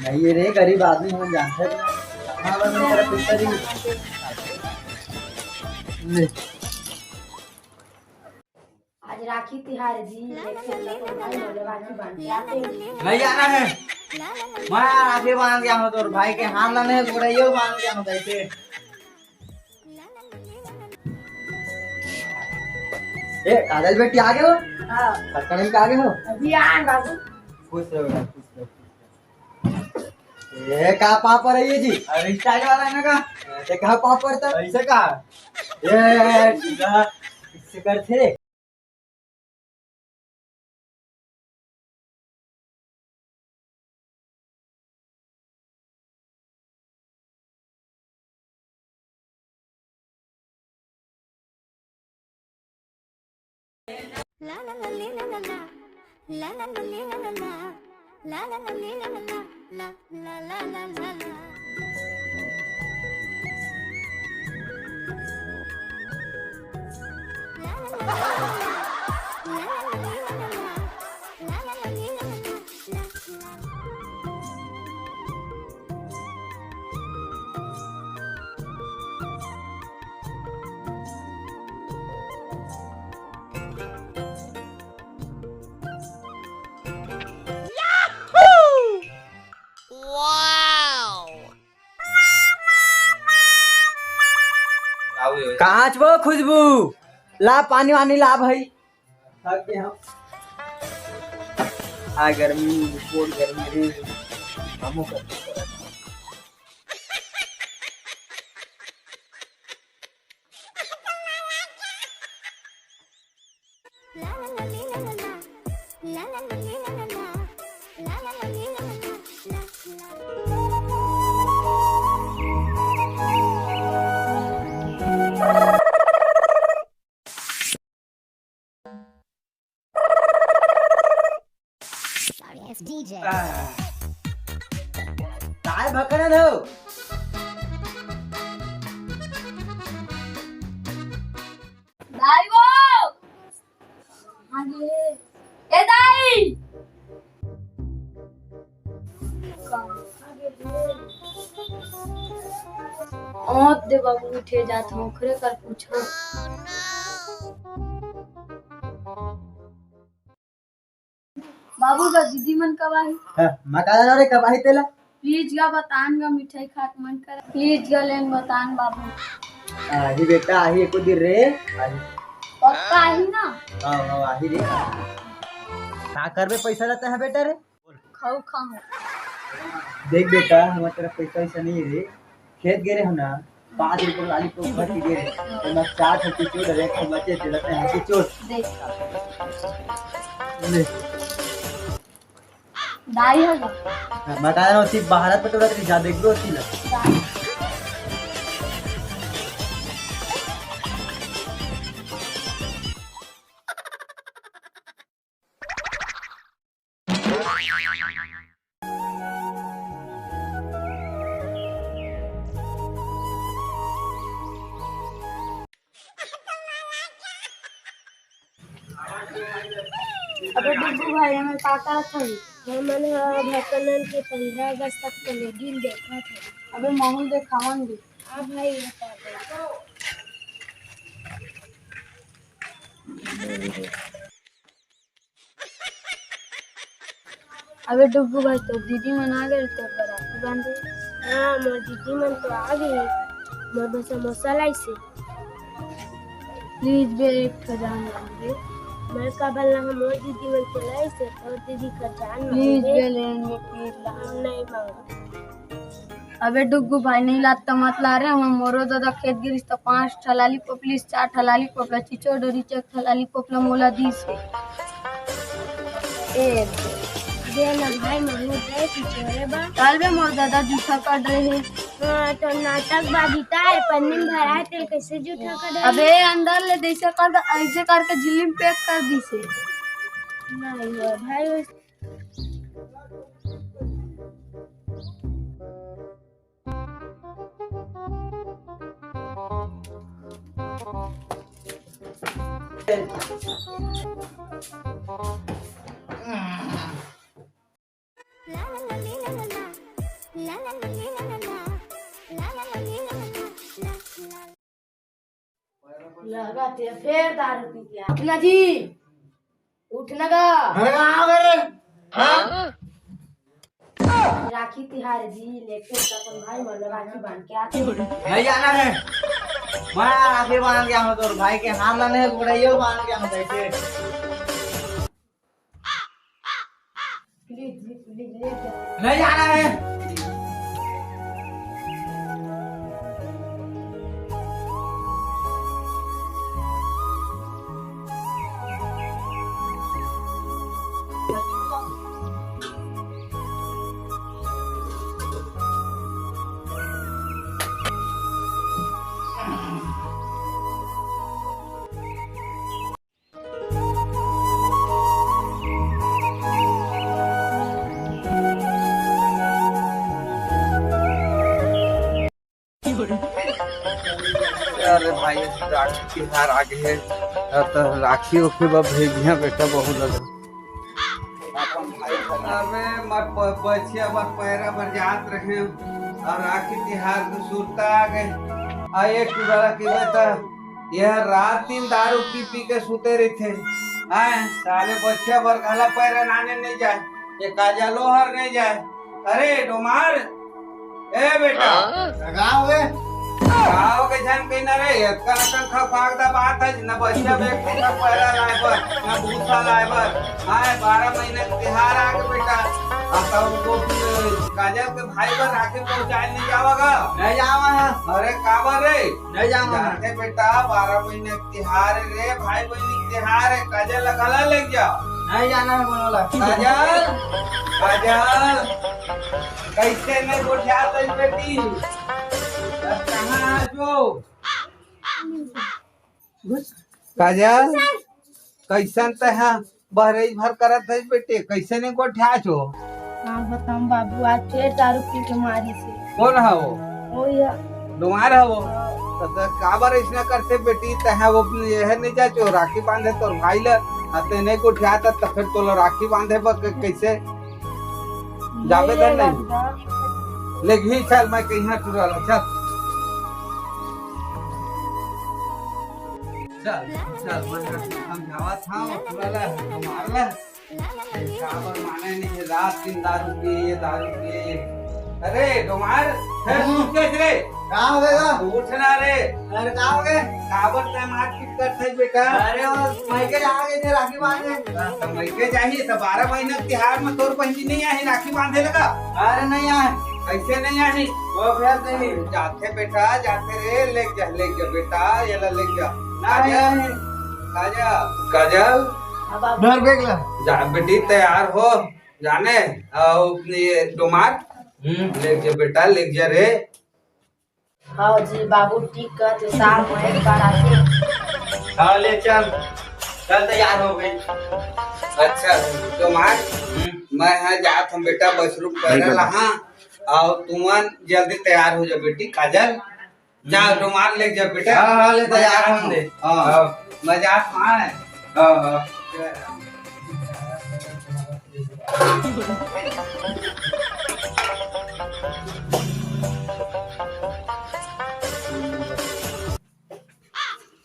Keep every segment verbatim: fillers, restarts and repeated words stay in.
ये रे गरीब आदमी, हम जानते हैं। हाँ, बस मेरा पैसा नहीं। ले। आज राखी तिहार जी, एक ठन अपन भाई मोला राखी बांध के आते हैं। नहीं जाना है। मैं राखी बांध गया हूँ तोर भाई के हाथ लाने, गोड़ैयो बांध गया हूँ तैसे। ए, काजल बेटी आ गए हो? हाँ। कतका दिन के आ गए हो? अभी आए बाबू। खुश रहो बेटा, खुश रहो, खुश रहो। ए, का पापड़ है ये जी? अरे, Insta वाला है ना का? ए, ते का पापड़ था? ऐसे का? ए, सीधा इससे कर थे। कहाँ वो खुशबू? ला पानी वानी ला भाई। थक गए हम। आ गर्मी, कोट गर्मी रे। हमो कर। Sorry ass D J। काय भकरत हो? दाई वो! ए दाई! ओत दे बाबू, उठे जात हूँ, ओखरे कर पूछो। बाबू गा, दीदी मन कब आही? हाँ, मैं का जाना रे कब आही तेला? Please गा बतान गा, मिठाई खाक मन कर। Please गा लेन बतान बाबू। आही बेटा, आही एको दिन रे, आही। पक्का आही ना? हाँ, हाँ, आही रे। का करबे पैसा रहता है बेटा रे? खाऊ खाऊ। देख बेटा, हमारे तरफ पैसा वैसा नहीं है रे। खेत गे रहे हो ना, पाँच रुपये लालीपॉप भर के गे रहे। तो मैं चार ठो चिचोर, एक ठो बचे, तेरा ते हाथी चोर। देख। ले। दाई होगा। मैं कह रहा हूँ, सिर्फ भारत में तो रख जा, देख लो, सिला। दाई। अबे डुगू भाई, हमन का करत हन? हमन ह भकनन के पंद्रह अगस्त तक के लेगिन देखत हन। अबे महू ल देखावन दे। आ भाई, ये कर दे। अबे डुगू भाई, तोर दीदी मन आ गए तोर बर राखी बांधे। हाँ, मोर दीदी मन तो आ गए। मोर बर समोसा लाइसे। Please बे, एक ठो जान लान दे। मैं का बोलना हम, मोर दीदी मन तो लाइसे, तोर दीदी का जान लान दे। Please बे, लेन में please ला। हम नहीं मांगो। अबे डुग्गू भाई, नहीं लात त मत ला रे। हम मोरो दादा खेत गिरिस त पांच ठा लालीपॉप लिस, चार ठा लालीपॉप ला चिचोर डरिस, एक ठा लालीपॉप ला मोला दिस हे। ए, दे ना भाई, महू दे चिचोरे बा। चल बे, मोर दादा जूठा काट रहे हे। हाँ, तो नाटक बा, गीता है, पन्नी में भरा है, तेल कैसे जूठा काट रहे? अबे अंदर ले, जैसे कर, ऐसे करके झिल्ली में pack कर दिस हे। नहीं हुआ भाई, ते फेर दारू पी के आ। उठना जी, उठना गा। अरे, कहाँ हो गए रे? हाँ? राखी तिहार जी, लेके अपन भाई मन ल राखी बांध के आते हैं। नहीं जाना है। मैं राखी बांध के आऊँ, तोर भाई के हाथ लाने गोड़ाइयो बांध के आऊँ, देखे। प्लीज जी, प्लीज, ले जा। नहीं जाना है। अरे भाई, राखी तिहार आ गे हे, अब तो राखी ओखी बर भेजिया बेटा, बहुत लगा। अबे मैं प-, बछिया बर पैरा बर जात रहे अउ राखी तिहार के सुरता आ गे। आ एक टुरा के बता, यह रात दिन दारू पी पी के सुते रहिथे। आय, साले बछिया बर घला पैरा लाने नहीं जाय, ये काजलो हर नहीं जाय। अरे डोमार, ए बेटा। हाँ? गाँव गे? गाँव के झन कहीं ना रे, अतका अकन खा फागदा बात है, न बछिया बर एक ठो पैरा लाय बर, न भूसा लाय बर। आय, बारह महीना के तिहार आ गे बेटा। आ तब वो काजल के भाई बर राखी पहुँचाय नहीं जावा गा? नहीं जावा है। अरे काबर रे? नहीं जावा है। जाते बेटा, बारह महीना के तिहार रे, भाई बहन के तिहार है, काजल ला घला लेके जा। नहीं जाना है बोला। काजल, काजल, कैसे नहीं गोठियात हस बेटी? अब कहाँ आजो? काजल, कैसन तैं हा बहरई भर करत हस बेटी, कैसे नहीं गोठियात हो? हाँ बताऊँ बाबू, आज फेर दारू पी के मारिस हे। कोन हा वो? वो ये। डोमार हा वो? हाँ। त, त काबर अइसना करथे बेटी, तैं हा वो यह नहीं जाचो, राखी बांधे तोर भाई ला, आ तैं नहीं गोठियात हस, त फेर तोला राखी बांधे बर क-, कैसे? जाबे नहीं धर नहीं। लगता। लेगही चल, मैं कहीं टुरा ला, चल। चल, चल, मैं समझावत हँव, टुरा ला, डोमार ला। काबर माने नहीं हे, रात दिन दारू पिए, ये दारू पिए, ये। अरे, डोमार, फेर हाँ। उठ के रे। का हो गे? उठ ना रे। अरे, का हो गे? काबर तैं मारपीट करत हस बेटा? अरे, वो मइके जा गे थे राखी बांधे। हाँ, त मइके जाही, त बारह महीना के तिहार में तोर बहिनी नहीं आही राखी बांधे लगा? अरे, नहीं आए। कैसे नहीं आही? वो फेर नहीं। जाथे बेटा, जाथे रे, लेके जा, लेके जा बेटा, ये ला लेके जा। ना, काजल, नहीं। काजल, काजल। हाँ, बाबू। धर बैग ला। जा बेटी, तैयार हो, जाने, अउ ये डोमार, हम्म। लेके जा बेटा, लेके जा रे। हाँ जी, बाबू ठीक कहत हे, साल में एक बार आथे। हाँ, ले चल, चल तैयार हो गई। अच्छा, डोमार, हम्म। मैं हा जात हँव बेटा, बछरू पैरा लाहूँ, अउ तुमन जल्दी तैयार हो जा बेटी, काजल। जा, डोमार लेके जा बेटा। हाँ, हाँ, ले, तैयार हो। हाँ। हाँ। मजाक मार। हाँ, हाँ।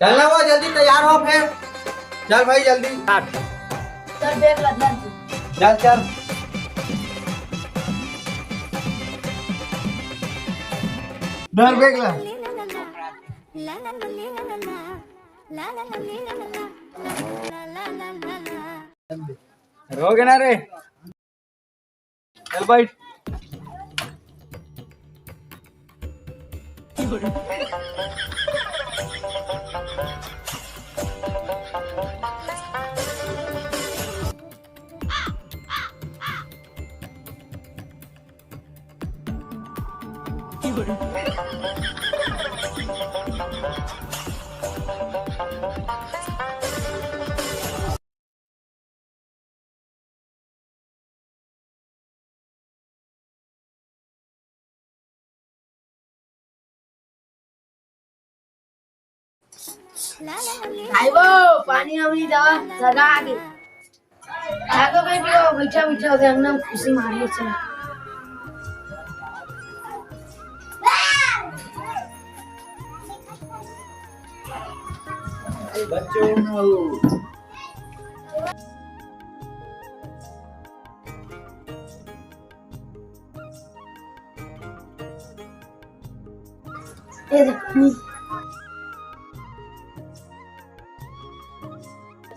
चल ना वो, जल्दी तैयार हो फेर। चल भाई, जल्दी। चल, बैग ला ध्यान से। चल, चल। धर बैग ला। हो गया ना रे? चल बैठ। भाई वो पानी अभी दवा लगा दे। आगो बैठो, बैठा बैठा हो गया, एकदम खुशी मारी चला। बच्चों, ये देख,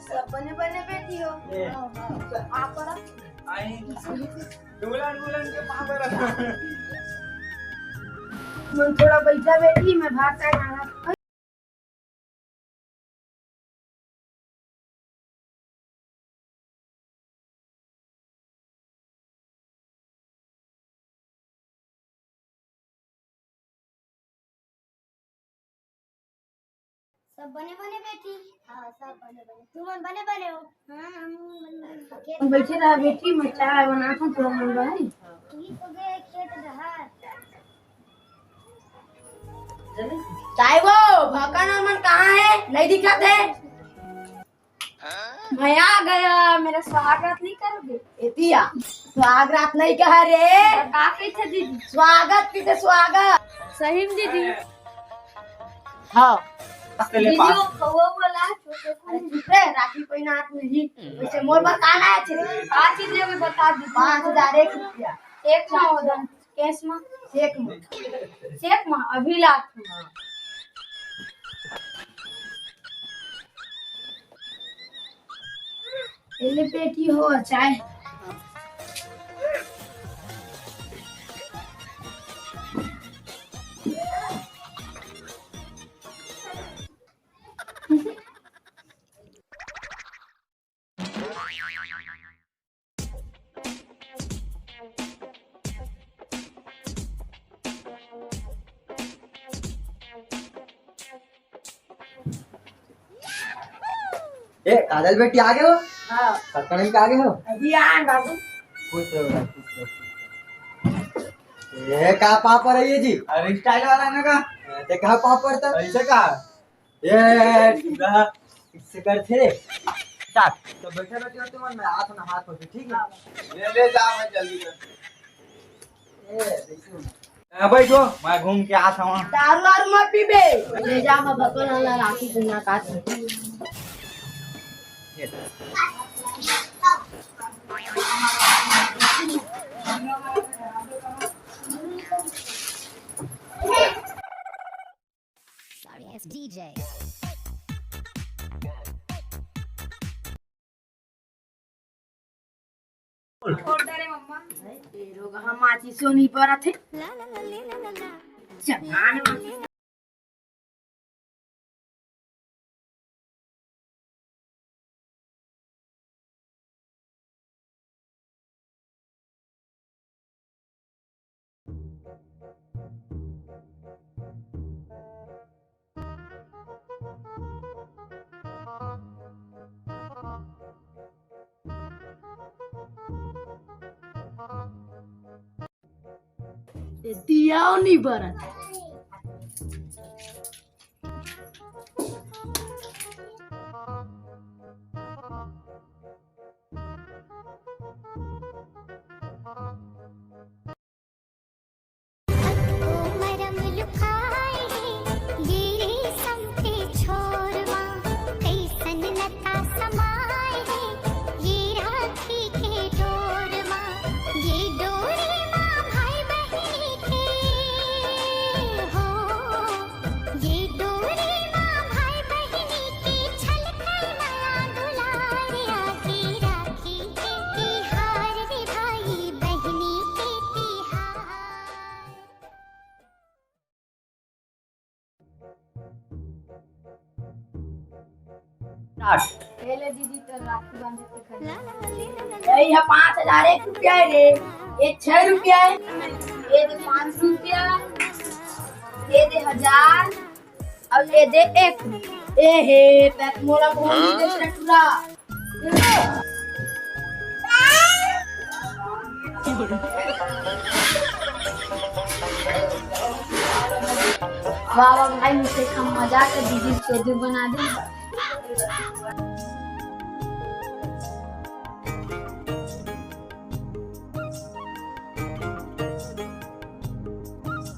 सब बने बने बेटी हो। आप मन थोड़ा बैठा बेटी, मैं भात खाए खाना। सब बने बने बेटी। हाँ, सब बने बने। तुमन बने बने हो? हाँ, हम बने बने। खेत बैठे रहा बेटी, मैं चाय बनात हूँ, तुमन बने। तू ही तो गए खेत डहर। चाय वो भकन मन कहाँ है? नहीं दिखत है। मैं आ गया, मेरा स्वागत नहीं करोगे? एतिया, स्वागत नहीं कहा रे। का कहिथे दीदी? स्वागत कहिथे, स्वागत। सही में दीदी? हाँ। दीदी, वो कौआ वाला छोटे से। अरे चुप रे, राखी पहिना हाथ में ही। वैसे मोर बर का लाए छे? का चीज लेबे बता दीदी। पाँच हजार एक रुपया। एक ना हो दम। कैश मा? चेक मा। चेक मा, अभी लात हूँ। एले बेटी हो, चाय। ए, काजल बेटी, आ गए हो? हाँ। कतका दिन के आ गए हो? अभी आए बाबू। खुश रहो बेटा, खुश रहो, खुश रहो। ए, का पापड़ है ये जी? अरे, स्टाइल वाला है ना का? ए, ते का पापड़ था? ऐसे का? ए, इससे कर थे। साथ। तो बैठे बैठे होते मन में हाथ ना हाथ होते, ठीक है? ले, ले जा, मैं जल्दी कर। ए, देखियो ना। ए, बैठो, मैं घूम के आत हूँ। दारू वारू मत पीबे। ले जा, मैं बकल वाला राखी दुनिया का। Sorry ass D J। छोड़ दे रे मम्मा। ए रोगहा माचिसो नहीं परत हे। चल, आने वाली। ए, दियाओ नहीं बरत। स्टार्ट। पहले दीदी तो राखी बांधे के खरीद। यही है पाँच हजार एक रुपया है रे, ये छह रुपया है, ये दे पाँच रुपया, ये दे हजार, अब ये दे एक। ए हे, पैक मोला बहुत ही दे टुरा। वाह, वाह, भाई, मुझे कम मजाक है, दीदी चोदू बना दी।